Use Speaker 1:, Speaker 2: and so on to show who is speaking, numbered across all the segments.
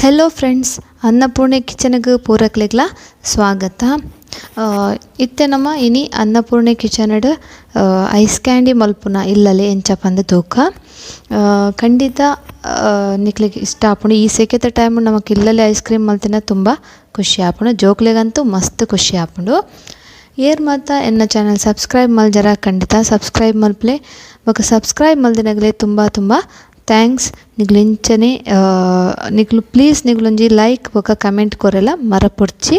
Speaker 1: Hello friends, Annapurni ಕಿಚನ್ಗೆ ಪೂರಕ್ಲೆಗ್ಲ ಸ್ವಾಗತ. ಇತ್ತೆ ನಮ್ಮ ಇನಿ ಅನ್ನಪೂರ್ಣೆ ಕಿಚನ್ಡ್ ಐಸ್ ಕ್ಯಾಂಡಿ ಮಲ್ಪುನ ಇಲ್ಲಲೆ ಎಂಚ ಪಂದ್ ತೂಕ. ಖಂಡಿತ ನಿಕ್ಲೆಗ್ ಇಷ್ಟ ಆಪುಂಡು. ಈ ಸೆಕೆತ ಟೈಮ್ ನಮಕ್ ಇಲ್ಲಲೆ ಐಸ್ ಕ್ರೀಮ್ ಮಲ್ತಿನ ತುಂಬ ಖುಷಿ ಆಪುಂಡು. ಜೋಕ್ಲೆಗಂತೂ ಮಸ್ತ್ ಖುಷಿ ಆಪುಂಡು. ಏರ್ ಮಾತ ಎನ್ನ ಚಾನಲ್ ಸಬ್ಸ್ಕ್ರೈಬ್ ಮಲ್ಜರ ಖಂಡಿತ ಸಬ್ಸ್ಕ್ರೈಬ್ ಮಲ್ಪ್ಲೆ. ಬೊಕ ಸಬ್ಸ್ಕ್ರೈಬ್ ಮಲ್ದಿನಗಲೆ ತುಂಬ ತುಂಬ thanks. ನಿಗ್ಲು ಇಂಚನೆ ನಿಗ್ಲು ಪ್ಲೀಸ್ ನಿಗ್ಲೊಂಜಿ ಲೈಕ್ ಬೊಕ ಕಮೆಂಟ್ ಕೊರೆಲ ಮರಪೊಡ್ಚಿ.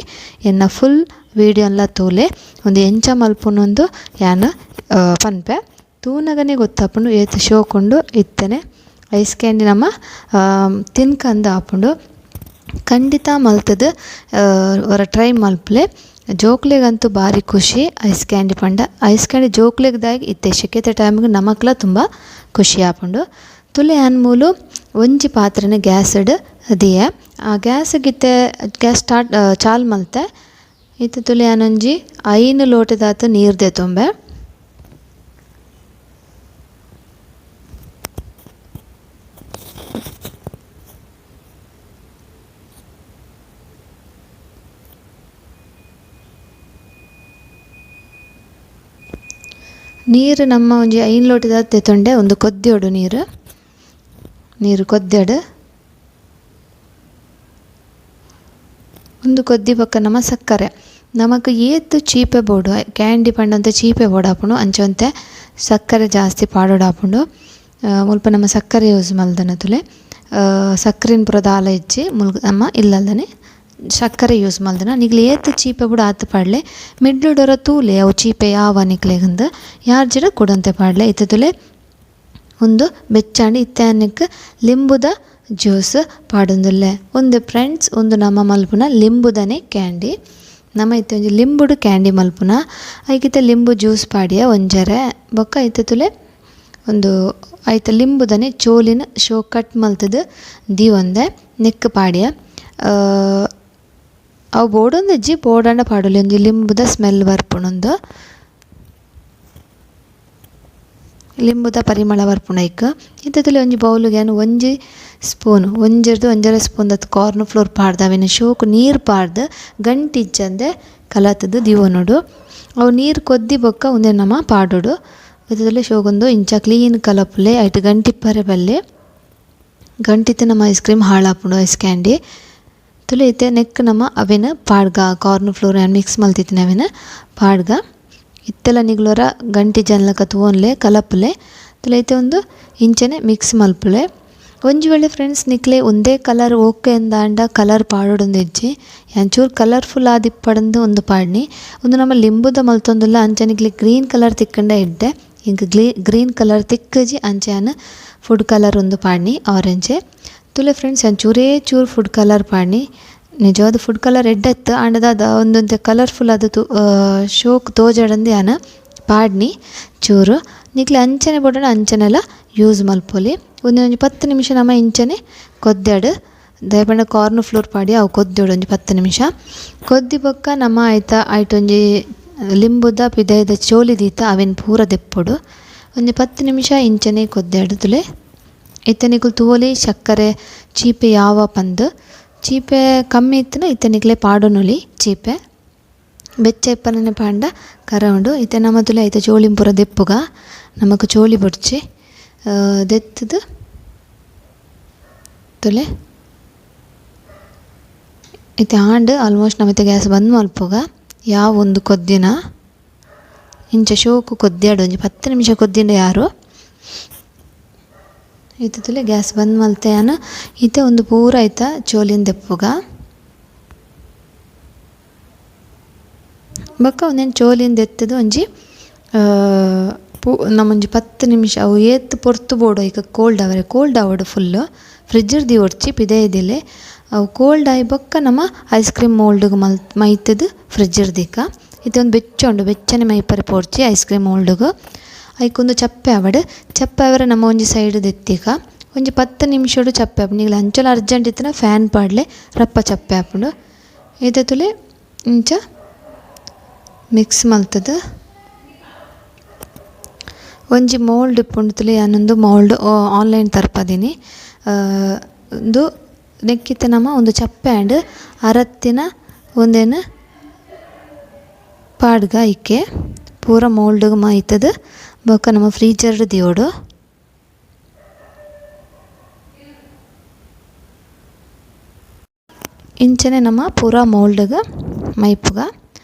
Speaker 1: ಎನ್ನ ಫುಲ್ ವೀಡಿಯೋನ್ಲ ತೂಲೆ ಒಂದು ಎಂಚ ಮಲ್ಪುನೊಂದು ಯಾನ್ ಪನ್ಪೆ. ತೂನಗನೆ ಗೊತ್ತಾಪುಂಡು ಏತ್ ಶೋಕುಂಡು ಇತ್ತನೆ ಐಸ್ ಕ್ಯಾಂಡಿ ನಮ್ಮ ತಿನ್ಕಂದ ಆಪುಂಡು. ಖಂಡಿತ ಮಲ್ತದು ಒರ ಟ್ರೈ ಮಲ್ಪ್ಲೆ. ಜೋಕ್ಲೆಗಂತೂ ಬಾರಿ ಖುಷಿ ಐಸ್ ಕ್ಯಾಂಡಿ ಪಂಡ. ಐಸ್ ಕ್ಯಾಂಡಿ ಜೋಕ್ಲೆಗ್ ದಾಗ್ ಇತ್ತೆ ಶೆಕೆತ ಟೈಮ್ಗೆ ನಮಕ್ಲ ತುಂಬ ಖುಷಿ ಆಪುಂಡು. ತುಲೆ ಆನ್ ಮೂಲು ಒಂಜಿ ಪಾತ್ರೆನ ಗ್ಯಾಸ್ಡ್ ದಿಯೆ. ಆ ಗ್ಯಾಸ್ ಗಿತ್ತೆ ಗ್ಯಾಸ್ ಸ್ಟಾರ್ಟ್ ಚಾಲ್ ಮಲ್ತೆ. ಇತ್ತೆ ತುಲೆ ಆನೊಂಜಿ 5 ಲೋಟದಾತ್ ನೀರ್ ದೆತೊಂಬೆ. ನೀರು ನಮ್ಮ ಒಂಜಿ 5 ಲೋಟದಾತ್ ದೆತೊಂಡೆ ಒಂದು ಕೊದ್ಯೋಡು ನೀರು. ನೀರು ಕೊದ್ಯೋಡು ಒಂದು ಕೊದ್ದಿ ಬೊಕ್ಕ ನಮ್ಮ ಸಕ್ಕರೆ. ನಮಕ್ ಏತ್ ಚೀಪೆ ಬೋಡು ಕ್ಯಾಂಡಿ ಪಂಡಂತೆ ಚೀಪೆ ಬೋಡು ಆಪುಂಡು. ಅಂಚೊಂತೆ ಸಕ್ಕರೆ ಜಾಸ್ತಿ ಪಾಡೋಡು ಆಪುಂಡು. ಮುಲ್ಪ ನಮ್ಮ ಸಕ್ಕರೆ ಯೂಸ್ ಮಲ್ದನ ತುಲೆ. ಸಕ್ಕರೆನ್ ಪೂರ ದಾಲ ಇಜ್ಜಿ ಮುಲ್ಪ ನಮ್ಮ ಇಲ್ಲಲ್ದನೆ ಸಕ್ಕರೆ ಯೂಸ್ ಮಲ್ದನ. ನಿಗ್ಲು ಏತ್ ಚೀಪೆ ಬೋಡು ಆತ್ ಪಾಡ್ಲೆ. ಮಿಡ್ಲುಡೊರ ತೂಲೆ ಅವು ಚೀಪೆ ಯಾವ ನಿಕ್ಲೆಗಂದು ಯಾರ್ ಜಿಡ ಕೊಡಂತೆ ಪಾಡ್ಲೆ. ಇತ್ತೆ ತುಲೆ ಒಂದು ಬೆಚ್ಚಾಂಡಿ ಇತ್ತೆ ಅನ್ನಕ್ಕೆ ಲಿಂಬುದ ಜ್ಯೂಸ್ ಪಾಡೊಂದುಲ್ಲೆ. ಒಂದು ಫ್ರೆಂಡ್ಸ್ ಒಂದು ನಮ್ಮ ಮಲ್ಪುನ ಲಿಂಬುದನೆ ಕ್ಯಾಂಡಿ. ನಮ್ಮ ಇತ್ತೆ ಒಂಜಿ ಲಿಂಬುಡು ಕ್ಯಾಂಡಿ ಮಲ್ಪುನ. ಐಕಿತ್ತೆ ಲಿಂಬು ಜ್ಯೂಸ್ ಪಾಡಿಯ ಒಂಜರೆ ಬೊಕ್ಕ ಇತ್ತೆ ತುಲೆ ಒಂದು ಐತ ಲಿಂಬುದನೆ ಚೋಲಿನ ಶೋ ಕಟ್ ಮಲ್ತದು ದೀವೊಂದೆ ನೆಕ್ ಪಾಡಿಯ. ಅವು ಬೋಡೊಂದಿಜ್ಜಿ ಬೋಡಂಡ ಪಾಡೊಲಿ ಒಂಜಿ ಲಿಂಬುದ ಸ್ಮೆಲ್ ಬರ್ಪುಂಡು. ಲಿಂಬುದ ಪರಿಮಳ ಬರ್ಪುಂಡು ಐಕ್. ಇತ್ತೆ ತುಲೆ ಒಂಜಿ ಬೌಲುಗೆ ಯಾನ್ ಒಂಜಿ ಸ್ಪೂನ್ ಒಂಜೆರ್ದು ಒಂಜರೆ ಸ್ಪೂನ್ ದತ್ ಕಾರ್ನ್ ಫ್ಲೋರ್ ಪಾಡ್ದು ಅವೆನ್ ಶೋಕು ನೀರು ಪಾಡ್ದು ಗಂಟು ಇಜ್ಜಂದೆ ಕಲತುದು ದೀವೊನೊಡು. ಅವು ನೀರು ಕೊದ್ದಿ ಬೊಕ್ಕ ಉಂದೆನ್ ನಮ ಪಾಡೊಡು. ಇತ್ತೆ ತುಲೆ ಶೋಕೊಂದು ಇಂಚ ಕ್ಲೀನ್ ಕಲಪುಲೆ. ಐಟ್ ಗಂಟಿಪ್ಪರೆ ಬಲ್ಲೆ. ಗಂಟಿತ್ತೆ ನಮ್ಮ ಐಸ್ ಕ್ರೀಮ್ ಹಾಳಾಪುಂಡು ಐಸ್ ಕ್ಯಾಂಡಿ. ತುಲೆ ಇತ್ತೆ ನೆಕ್ ನಮ ಅವೆನ್ ಪಾಡ್ಗ ಕಾರ್ನ್ ಫ್ಲೋರ್ ಯಾನ್ ಮಿಕ್ಸ್ ಮಲ್ತಿತ್ತಿನ ಅವೆನ್ ಪಾಡ್ಗ. ಇತ್ತೆಲ ನಿಗ್ಲೊರ ಗಂಟಿ ಜನಲಕ ತೂವೊನ್ಲೆ ಕಲಪುಲೆ. ತುಲೆ ಇತ್ತೆ ಒಂದು ಇಂಚನೆ ಮಿಕ್ಸ್ ಮಲ್ಪುಲೆ. ಒಂಜಿ ವೇಳೆ ಫ್ರೆಂಡ್ಸ್ ನಿಕ್ಲೆ ಒಂದೇ ಕಲರ್ ಓಕೆ ಅಂದಾಂಡ ಕಲರ್ ಪಾಡೊಡೊಂದು ಇಜ್ಜಿ. ಯಾನ್ ಚೂರು ಕಲರ್ಫುಲ್ ಆದಿಪ್ಪಡಂದು ಒಂದು ಪಾಡ್ನಿ. ಒಂದು ನಮ್ಮ ಲಿಂಬುದ ಮಲ್ತೊಂದುಲ್ಲ ಅಂಚ ನಿಕ್ಲೆ ಗ್ರೀನ್ ಕಲರ್ ತಿಕ್ಕಂಡ ಎಡ್ಡೆ. ಇಂಕ್ ಗ್ರೀನ್ ಕಲರ್ ತಿಕ್ಕಜಿ ಅಂಚ ಯಾನ್ ಫುಡ್ ಕಲರ್ ಒಂದು ಪಾಡ್ನಿ ಆರೆಂಜೆ. ತುಲೆ ಫ್ರೆಂಡ್ಸ್ ಯಾನ್ ಚೂರೇ ಚೂರು ಫುಡ್ ಕಲರ್ ಪಾಡ್ನಿ. ನಿಜವಾದ ಫುಡ್ ಕಲರ್ ಎಡ್ಡೆತ್ತು ಆಂಡ ದಾದ ಒಂದೊಂತೆ ಕಲರ್ಫುಲ್ ಆದ ಶೋಕ್ ತೋಜಡಂದು ಯಾನ್ ಪಾಡ್ನಿ ಚೂರು. ನಿಕ್ಲೆ ಅಂಚನೆ ಬೋಡಂಡ ಅಂಚನೆಲ ಯೂಸ್ ಮಲ್ಪೊಲಿ. ಒಂಜಿ 10 ನಿಮಿಷ ನಮ ಇಂಚನೆ ಕೊದ್ಯಾಡು. ದಯಪಂಡ ಕಾರ್ನ್ ಫ್ಲೋರ್ ಪಾಡಿ ಅವು ಕೊದ್ಯೋಡು ಒಂಜಿ 10 ನಿಮಿಷ. ಕೊದ್ದಿ ಬೊಕ್ಕ ನಮ ಐತ ಐಟೊಂಜಿ ಲಿಂಬುದ ಪಿದಯ್ದ ಚೋಲಿ ದೀತ ಅವೆನ್ ಪೂರ ದೆಪ್ಪೊಡು. ಒಂಜಿ 10 ನಿಮಿಷ ಇಂಚನೆ ಕೊದ್ಯಾಡು ತುಲೆ. ಇತ್ತೆ ನಿಕುಲು ತೂವೊಲಿ ಸಕ್ಕರೆ ಚೀಪೆ ಯಾವ ಪಂದ್. ಚೀಪೆ ಕಮ್ಮಿ ಇತ್ತುನ ಇತ್ತೆ ನಿಕ್ಲೆ ಪಾಡೊನೊಲಿ ಚೀಪೆ. ಬೆಚ್ಚ ಇಪ್ಪನನೆ ಪಾಂಡ ಕರ ಉಂಡು. ಇತ್ತೆ ನಮ ತುಲೆ ಐತ ಚೋಳಿನ್ ಪೂರ ದೆಪ್ಪುಗ. ನಮಕ್ ಚೋಳಿ ಬೊಡ್ಚಿ ದೆತ್ತುದು ತುಲೆ ಇತ್ತೆ ಆಂಡ್ ಆಲ್ಮೋಸ್ಟ್ ನಮ ಇತ್ತೆ ಗ್ಯಾಸ್ ಬಂದ್ ಮಲ್ಪುಗ. ಯಾವ ಒಂದು ಕೊದ್ದಿನ ಇಂಚ ಶೋಕು ಕೊದ್ಯಾಡು ಒಂಜಿ 10 ನಿಮಿಷ ಕೊದ್ದಿಂಡ ಯಾರು. ಇತ್ತೆ ತುಲೆ ಗ್ಯಾಸ್ ಬಂದ್ ಮಲ್ತೆ ಯಾನ್. ಇತ್ತೆ ಒಂದು ಪೂರ ಐತ ಚೋಲಿನ್ ದೆಪ್ಪುಗ. ಬೊಕ್ಕ ಒಂದೆನ್ ಚೋಲಿನ್ ದೆತ್ತುದು ಒಂಜಿ ಪೂ ನಮೊಂಜಿ 10 ನಿಮಿಷ ಅವು ಏತ್ ಪೊರ್ತು ಬೋಡು ಐಕ್ ಕೋಲ್ಡ್ ಆವರೆ. ಕೋಲ್ಡ್ ಆವೊಡು ಫುಲ್ಲು ಫ್ರಿಜ್ಡ್ ದೀವೊಡ್ಚಿ ಪಿದಯ್ದಿಲೆ. ಅವು ಕೋಲ್ಡ್ ಆಯಿ ಬೊಕ್ಕ ನಮ ಐಸ್ ಕ್ರೀಮ್ ಮೋಲ್ಡ್ಗ್ ಮೈತುದು ಫ್ರಿಜ್ಡ್ ದೀಕ. ಇತ್ತೆ ಒಂದು ಬೆಚ್ಚ ಉಂಡು ಬೆಚ್ಚನೆ ಮೈಪರೆ ಪೋಡ್ಚಿ ಐಸ್ ಕ್ರೀಮ್ ಮೋಲ್ಡ್ಗ್. ಐಕೊಂದು ಚಪ್ಪೆ ಆವಡ್. ಚಪ್ಪೆ ಆವರೆ ನಮ ಒಂಜಿ ಸೈಡ್ ದೆತ್ತಿಕ ಒಂಜಿ 10 ನಿಮಿಷಡು ಚಪ್ಪೆ ಆಪುಂಡು. ನಿಗ್ಲ ಅಂಚಲ ಅರ್ಜೆಂಟ್ ಇತ್ತಿನ ಫ್ಯಾನ್ ಪಾಡ್ಲೆ ರಪ್ಪ ಚಪ್ಪೆ ಆಪುಂಡು. ಇತ್ತೆ ತುಲೆ ಇಂಚ ಮಿಕ್ಸ್ ಮಲ್ತುದು ಒಂಜಿ ಮೋಲ್ಡ್ ಇಪ್ಪುಂಡು ತುಲೆ ಯಾನೊಂದು ಮೋಲ್ಡ್ ಆನ್ಲೈನ್ ತರ್ಪದಿನಿ. ಉಂದು ನೆಕ್ಕಿತ್ತೆ ನಮ್ಮ ಒಂದು ಚಪ್ಪೆ ಆಂಡ್ ಅರತ್ತಿನ ಒಂದೇನು ಪಾಡ್ಗ ಐಕೆ ಪೂರ ಮೋಲ್ಡ್ಗ್ ಮೈತುದು ಬೊಕ್ಕ ನಮ್ಮ ಫ್ರೀಜರ್ ದಿಯೋಡು. ಇಂಚನೆ ನಮ್ಮ ಪೂರ ಮೋಲ್ಡ್ಗ್ ಮೈಪುಗ.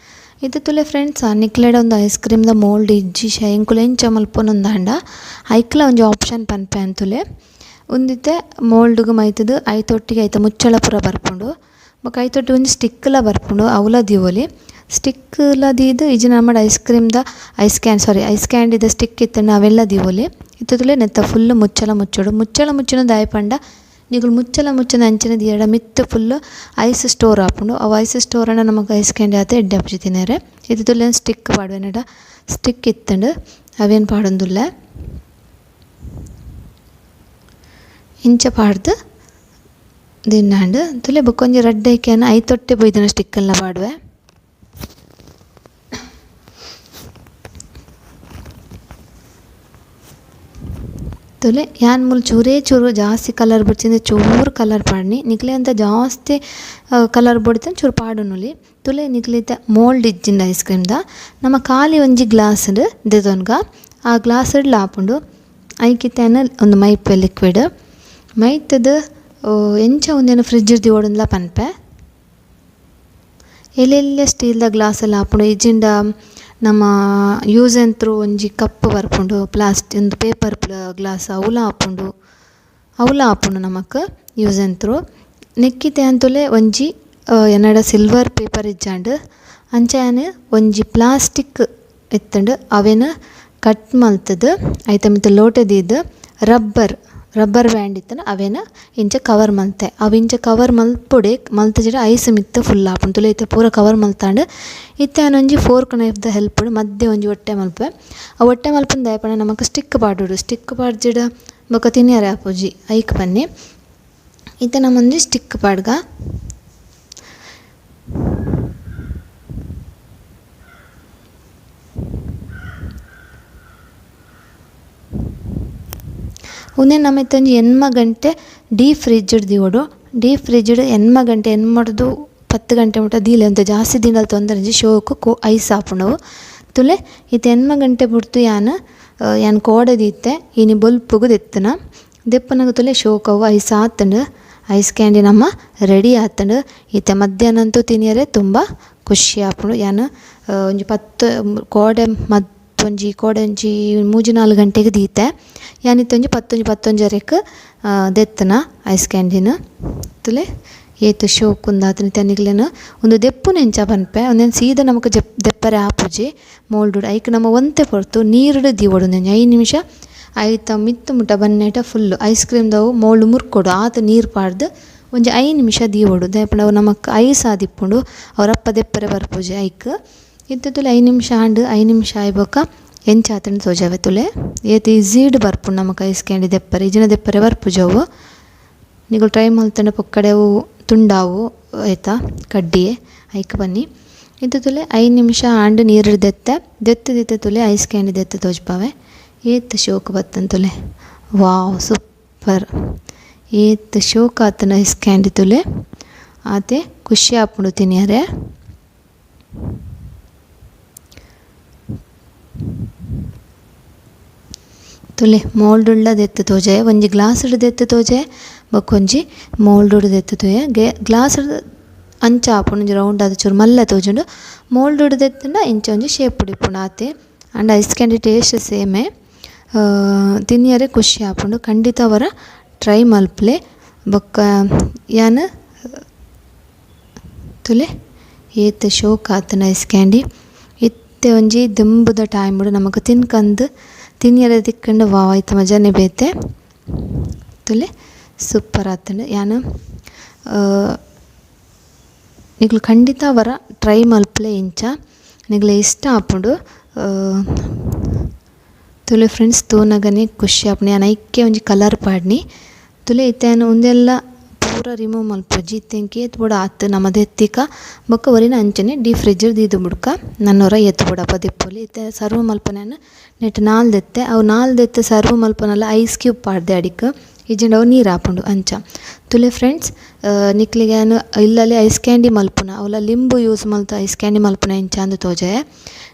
Speaker 1: ಇತ್ತೆ ತೂಲೆ ಫ್ರೆಂಡ್ಸ್ ನಿಕ್ಲೆಡ ಒಂದು ಐಸ್ ಕ್ರೀಮ್ ದ ಮೋಲ್ಡ್ ಇಜ್ಜಿ ಎಂಕುಲು ಎಂಚ ಮಲ್ಪೊನೊಂದಾಂಡ ಐಕ್ಲ ಒಂಜಿ ಆಪ್ಷನ್ ಪನ್ಪೆ ಅಂತುಲೆ. ಉಂದಿತ್ತೆ ಮೋಲ್ಡ್ಗ್ ಮೈತುದು ಐತೊಟ್ಟಿಗೆ ಐತ ಮುಚ್ಚಳ ಪೂರ ಬರ್ಪುಂಡು. ಬೊಕ ಐತೊಟ್ಟಿಗೆ ಒಂಜಿ ಸ್ಟಿಕ್ ಲ ಬರ್ಪುಂಡು ಅವ್ಲ ದೀವೊಲಿ. ಸ್ಟಿಕ್ ಲ ದೀದ್ ಇಜ್ಜಿ ನಮಡ ಐಸ್ ಕ್ರೀಮ್ ದ ಐಸ್ ಕ್ಯಾನ್ ಸಾರಿ ಐಸ್ ಕ್ಯಾಂಡಿದ ಸ್ಟಿಕ್ ಇತ್ತುಂಡ ಅವೆಲ್ಲ ದೀವೊಲಿ. ಇತ್ತೆ ತೂಲೆ ನೆತ್ತ ಫುಲ್ ಮುಚ್ಚಳ ಮುಚ್ಚೊಡು. ಮುಚ್ಚಳ ಮುಚ್ಚುನ ದಾಯೆ ಪಂಡ ನಿಕುಲು ಮುಚ್ಚಳ ಮುಚ್ಚುನ ಅಂಚನೆ ದೀಯಡ ಮಿತ್ತ್ full ice store ಆಪುಂಡು. ಅವು ಐಸ್ ಸ್ಟೋರ್ ಆಂಡ ನಮಕ್ ಐಸ್ ಕ್ಯಾಂಡಿ ಆತೆ ಎಡ್ಡೆ ಆಪುಜಿ ತಿನರೆ. ಇತ್ತೆ ತೂಲೆ ಸ್ಟಿಕ್ ಪಾಡುವೆನಡ ಸ್ಟಿಕ್ ಇತ್ತುಂಡು ಅವೇನ್ ಪಾಡೊಂದುಲ್ಲೆ. ಇಂಚ ಪಾಡ್ದು ದಿನ್ನಾಂಡ್ ತೂಲೆ ಬೊಕೊಂಜಿ ರಡ್ಡ್ ಐಕೆನ್ ಐತೊಟ್ಟೆ ಪೋಯ್ದಿನ ಸ್ಟಿಕ್ ಲ ಪಾಡುವೆ. ತೂಲೆ ಯಾನ್ ಮೂಲು ಚೂರೇ ಚೂರು ಜಾಸ್ತಿ ಕಲರ್ ಬೊಡ್ಚಿಂದ ಚೂರು ಕಲರ್ ಪಾಡ್ನಿ. ನಿಕ್ಲೆ ಅಂತ ಜಾಸ್ತಿ ಕಲರ್ ಬೊಡಿತಂದ್ ಚೂರು ಪಾಡೊನೊಲಿ. ತೂಲೆ ನಿಕ್ಲೆ ಇತ್ತೆ ಮೋಲ್ಡ್ ಇಜ್ಜಿಂಡ ಐಸ್ ಕ್ರೀಮ್ ದ ನಮ ಖಾಲಿ ಒಂಜಿ ಗ್ಲಾಸ್ ಡ್ ದೆತೊನ್ಗ ಆ ಗ್ಲಾಸ್ ಡ್ಲ ಆಪುಂಡು. ಐಕಿತ್ತೆ ಯಾನ್ ಒಂದು ಮೈಪೆ ಲಿಕ್ವಿಡ್ ಮೈತುದು ಎಂಚ ಉಂದೆನ್ ಫ್ರಿಡ್ಜ್ ಡ್ ದೀವೊಡುಂದ್ಲ ಪನ್ಪೆ. ಎಲ್ಲೆಲ್ಯ ಸ್ಟೀಲ್ ದ ಗ್ಲಾಸ್ ಲ ಆಪುಂಡು ಇಜ್ಜಿಂಡ ನಮ್ಮ use and throw ಒಂಜಿ ಕಪ್ ಬರ್ಪುಂಡು ಪ್ಲಾಸ್ಟಿಕ್ ಒಂದು ಪೇಪರ್ ಗ್ಲಾಸ್ ಅವುಲ ಆಪುಂಡು. ಅವುಲ ಆಪುಂಡು ನಮಕ್ use and throw. ನೆಕ್ಕಿತ್ತೆ ಅಂತುಲೆ ಒಂಜಿ ಎನ್ನಡ ಸಿಲ್ವರ್ ಪೇಪರ್ ಇಜ್ಜಾಂಡ್ ಅಂಚ ಯಾನ್ ಒಂಜಿ ಪ್ಲಾಸ್ಟಿಕ್ ಇತ್ತುಂಡು ಅವೆನ್ ಕಟ್ ಮಲ್ತುದು ಐತ ಮಿತ್ತ್ ಲೋಟೆ ದೀದ್ ರಬ್ಬರ್ ರಬ್ಬರ್ ಬ್ಯಾಂಡ್ ಇತ್ತುಂಡ ಅವೆನ್ ಇಂಚ ಕವರ್ ಮಲ್ತೆ. ಅವು ಇಂಚ ಕವರ್ ಮಲ್ಪೊಡೆ ಮಲ್ತುಜಿಡ ಐಸ್ ಮಿತ್ತ್ ಫುಲ್ ಆಪುಂಡು. ತೂಲೆ ಇತ್ತೆ ಪೂರ ಕವರ್ ಮಲ್ತಾಂಡ್. ಇತ್ತೆ ಯಾನ್ ಒಂಜಿ ಫೋರ್ಕ್ ನೈಫ್ ದ ಹೆಲ್ಪ್ ಡ್ ಮಧ್ಯೆ ಒಂಜಿ ಒಟ್ಟೆ ಮಲ್ಪುವೆ. ಆ ಒಟ್ಟೆ ಮಲ್ಪುನ ದಾಯೆ ಪಂಡ ನಮಕ್ ಸ್ಟಿಕ್ ಪಾಡೊಡು. ಸ್ಟಿಕ್ ಪಾಡ್ಜಿಡ ಬೊಕ ತಿನಿಯರೆ ಆಪುಜಿ ಐಕ್ ಪನ್ನಿ. ಇತ್ತೆ ನಮ ಒಂಜಿ ಸ್ಟಿಕ್ ಪಾಡ್ಗ. ಉಂದೆನ್ ನಮ ಇತ್ತೆ ಒಂಜಿ 8 ಗಂಟೆ ಡೀಪ್ ಫ್ರಿಜ್ ಡ್ ದೀವೊಡು. ಡೀಪ್ ಫ್ರಿಜ್ ಡ್ 8 ಗಂಟೆ 8 10 ಗಂಟೆ ಮುಟ ದೀಲೆ ಒಂತೆ ಜಾಸ್ತಿ ದೀಂಡಲ ತೊಂದರೆ ಇಜ್ಜಿ ಶೋಕು ಐಸ್ ಆಪುಂಡು. ತೂಲೆ ಇತ್ತೆ 8 ಗಂಟೆ ಬುಡ್ದು ಯಾನ್ ಯಾನ್ ಕೋಡೆ ದೀತೆ ಇನಿ ಬೊಲ್ಪುಗು ದೆತ್ತುನ. ದೆಪ್ಪುನಗ ತೂಲೆ ಶೋಕು ಅವು ಐಸ್ ಆತುಂಡು. ಐಸ್ ಕ್ಯಾಂಡಿ ನಮ್ಮ ರೆಡಿ ಆತುಂಡು. ಇತ್ತೆ ಮಧ್ಯಾಹ್ನ ಅಂತೂ ತಿನಿಯರೆ ತುಂಬ ಖುಷಿ ಆಪುಂಡು. ಯಾನ್ ಒಂಜಿ 10 ಕೋಡೆ ಒಂಜಿ ಕೋಡೆ ಒಂಜಿ 3-4 ಗಂಟೆಗೆ ದೀತೆ. ಯಾನ್ ಇತ್ತೆ ಒಂಜಿ 10 10:30ಕ್ ದೆತ್ತುನ ಐಸ್ ಕ್ಯಾಂಡಿನ. ತೂಲೆ ಏತ್ ಶೋಕು ಉಂದಾತುಂಡು. ಇತ್ತೆ ನಿಕ್ಲೆನ ಉಂದು ದೆಪ್ಪುನ ಎಂಚ ಪನ್ಪೆ ಉಂದೆನ್ ಸೀದಾ ನಮಕ್ ದೆಪ್ಪರೆ ಆಪುಜಿ ಮೋಲ್ಡ್ ಐಕ್ ನಮ ಒಂತೆ ಪೊರ್ತು ನೀರುಡು ದೀವೊಡು. ಒಂಜಿ 5 ನಿಮಿಷ ಐತ ಮಿತ್ತ್ ಮುಟ ಬನ್ನೇಟ full ice cream ದವು mould ಮುರ್ಕೊಡು ಆತ್ ನೀರು ಪಾಡ್ದು ಒಂಜಿ 5 ನಿಮಿಷ ದೀವೊಡು. ದಾಯೆ ಪಂಡ ಅವು ನಮಕ್ ಐಸ್ ಆದಿಪ್ಪುಂಡು ಅವರಪ್ಪ ದೆಪ್ಪರೆ ಬರ್ಪುಜಿ ಐಕ್. ಇತ್ತೆ ತೂಲೆ 5 ನಿಮಿಷ ಆಂಡ್. 5 ನಿಮಿಷ ಆಯಿ ಬೊಕ್ಕ ಎಂಚ ಆತುಂಡು ತೋಜಾವೆ ತೂಲೆ. ಏತ್ ಈಸಿಡ್ ಬರ್ಪುಂಡು ನಮಕ್ ಐಸ್ ಕ್ಯಾಂಡಿ ದೆಪ್ಪರೆ ಇಜ್ಜಿಂಡ ದೆಪ್ಪರೆ ಬರ್ಪುಜಿ ಅವು. ನಿಕುಲು ಟ್ರೈ ಮಲ್ತಂಡ ಪೊಕ್ಕಡೆ ಅವು ತುಂಡಾವು ಐತ ಕಡ್ಡಿಯೆ ಐಕ್ ಬನ್ನಿ. ಇತ್ತೆ ತೂಲೆ 5 ನಿಮಿಷ ಆಂಡ್ ನೀರುಡು ದೆತ್ತೆ ದೆತ್ತು ದಿತ್ತೆ ತೂಲೆ ಐಸ್ ಕ್ಯಾಂಡಿ ದೆತ್ತು ತೋಜ್ಪಾವೆ. ಏತ್ ಶೋಕು ಬತ್ತುಂಡು ತೂಲೆ. ವಾವ್ ಸೂಪರ್ ಏತ್ ಶೋಕು ಆತುಂಡು ಐಸ್ ಕ್ಯಾಂಡಿ ತೂಲೆ. ಆತೆ ಖುಷಿ ಆಪುಂಡು ತಿನಿಯರೆ. ತೂಲೆ ಮೋಲ್ಡ್ ಉಳ್ಳ ದೆತ್ತು ತೋಜಾಯ ಒಂಜಿ ಗ್ಲಾಸ್ ಡ್ ದೆತ್ತು ತೋಜಾಯ ಬೊಕೊಂಜಿ ಮೋಲ್ಡ್ ಡ್ ದೆತ್ತು ತೋಜಾಯ. ಗ್ಲಾಸ್ ಡ್ ಅಂಚ ಆಪುಂಡು ಒಂಜಿ ರೌಂಡ್ ಆದ್ ಚೂರು ಮಲ್ಲ ತೋಜುಂಡು. ಮೋಲ್ಡ್ ಡ್ ದೆತ್ತುಂಡ ಇಂಚ ಒಂಜಿ ಶೇಪ್ ಡ್ ಇಪ್ಪುಂಡು ಆತೆ. And ice candy taste ಸೇಮೆ. ತಿನಿಯರೆ ಖುಷಿ ಆಪುಂಡು. ಖಂಡಿತ ಒರ ಟ್ರೈ ಮಲ್ಪುಲೆ. ಬೊಕ್ಕ ಯಾನ್ ತೂಲೆ ಏತ್ ಶೋಕು ಆತುಂಡು ಐಸ್ ಕ್ಯಾಂಡಿ. ಇತ್ತೆ ಒಂಜಿ ದುಂಬುದ ಟೈಮ್ ಡ್ ನಮಕ್ ತಿನ್ಕಂದ್ ತಿನಿಯರೆ ತಿಕ್ಕುಂಡ ವಾವ್ ಐತ ಮಜಾನೆ ಬೇತೆ. ತೂಲೆ ಸೂಪರ್ ಆತುಂಡು. ಯಾನ್ ನಿಕುಲು ಖಂಡಿತ ಒರ ಟ್ರೈ ಮಲ್ಪುಲೆ ಇಂಚ ನಿಕ್ಲೆ ಇಷ್ಟ ಆಪುಂಡು. ತೂಲೆ ಫ್ರೆಂಡ್ಸ್ ತೂನಗನೆ ಖುಷಿ ಆಪುಂಡು. ಯಾನ್ ಐಕೆ ಒಂಜಿ ಕಲರ್ ಪಾಡ್ನಿ. ತೂಲೆ ಇತ್ತೆ ಯಾನ್ ಉಂದೆಲ್ಲ ಪೂರ ರಿಮೂವ್ ಮಲ್ಪೊಜಿ. ಇತ್ತೆ ಎಂಕ್ ಏತ್ ಬೋಡ ಆತ್ ನಮ ದೆತ್ತಿಕ ಬೊಕ್ಕ ಒರಿನ ಅಂಚನೆ ಡೀಪ್ ಫ್ರಿಜ್ ಡ್ ದೀದ್ ಬುಡ್ಕ ನನ್ನೊರ ಏತ್ ಬೋಡಪ ದೆಪ್ಪೊಲಿ. ಇತ್ತೆ ಸರ್ವ್ ಮಲ್ಪುನ ಯಾನ್ ನೆಟ್ 4 ದೆತ್ತೆ. ಅವು 4 ದೆತ್ತ್ ಸರ್ವ್ ಮಲ್ಪುನಲ ಐಸ್ ಕ್ಯೂಬ್ ಪಾಡ್ದೆ ಅಡಿಕ್. ಇಜ್ಜಿಂಡ ಅವು ನೀರು ಆಪುಂಡು ಅಂಚ. ತೂಲೆ ಫ್ರೆಂಡ್ಸ್, ನಿಕ್ಲೆಗ್ ಯಾನ್ ಇಲ್ಲಲೆ ಐಸ್ ಕ್ಯಾಂಡಿ ಮಲ್ಪುನ ಅವ್ಲ ಲಿಂಬು ಯೂಸ್ ಮಲ್ತ್ ಐಸ್ ಕ್ಯಾಂಡಿ ಮಲ್ಪುನ ಎಂಚ ಅಂದ್ ತೋಜಾಯೆ.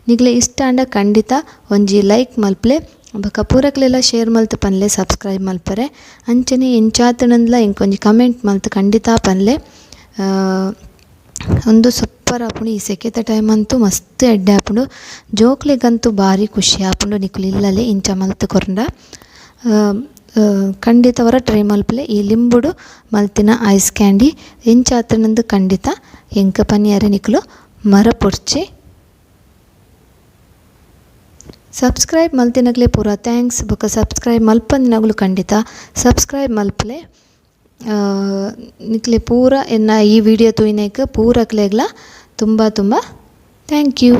Speaker 1: ನಿಕ್ಲೆ ಇಷ್ಟ ಆಂಡ ಖಂಡಿತ ಒಂಜಿ ಲೈಕ್ ಮಲ್ಪುಲೆ ಬೊಕ ಪೂರಕ್ಲೆಲ ಶೇರ್ ಮಲ್ತ್ ಪನ್ಲೆ ಸಬ್ಸ್ಕ್ರೈಬ್ ಮಲ್ಪರೆ. ಅಂಚನೆ ಎಂಚಾತುಂಡಂದ್ಲ ಎಂಕ್ ಒಂಜಿ ಕಮೆಂಟ್ ಮಲ್ತ್ ಖಂಡಿತ ಪನ್ಲೆ. ಉಂದು ಸೂಪರ್ ಆಪುಂಡು ಈ ಸೆಕೆತ ಟೈಮ್ ಅಂತೂ ಮಸ್ತ್ ಎಡ್ಡೆ ಆಪುಂಡು. ಜೋಕ್ಲೆಗಂತೂ ಬಾರಿ ಖುಷಿ ಆಪುಂಡು ನಿಕುಲು ಇಲ್ಲಲೆ ಇಂಚ ಮಲ್ತ್ ಕೊರ್ಂಡ. ಖಂಡಿತ ಒರ ಟ್ರೈ ಮಲ್ಪುಲೆ ಈ ಲಿಂಬುಡು ಮಲ್ತಿನ ಐಸ್ ಕ್ಯಾಂಡಿ ಎಂಚಾತುಂಡಂದ್ ಖಂಡಿತ ಎಂಕ್ ಪನಿಯರೆ ನಿಕುಲು ಮರಪೊಡ್ಚಿ. ಸಬ್ಸ್ಕ್ರೈಬ್ ಮಲ್ತಿನಕ್ಲೆ ಪೂರ thanks ಬೊಕ ಸಬ್ಸ್ಕ್ರೈಬ್ ಮಲ್ಪಂದಿನಕುಲು ಖಂಡಿತ ಸಬ್ಸ್ಕ್ರೈಬ್ ಮಲ್ಪುಲೆ. ನಿಕ್ಲೆ ಪೂರ ಎನ್ನ ಈ ವಿಡಿಯೋ ತೂಯಿನೈಕ್ ಪೂರಕ್ಲೆಗ್ಲ ತುಂಬ ತುಂಬ thank you.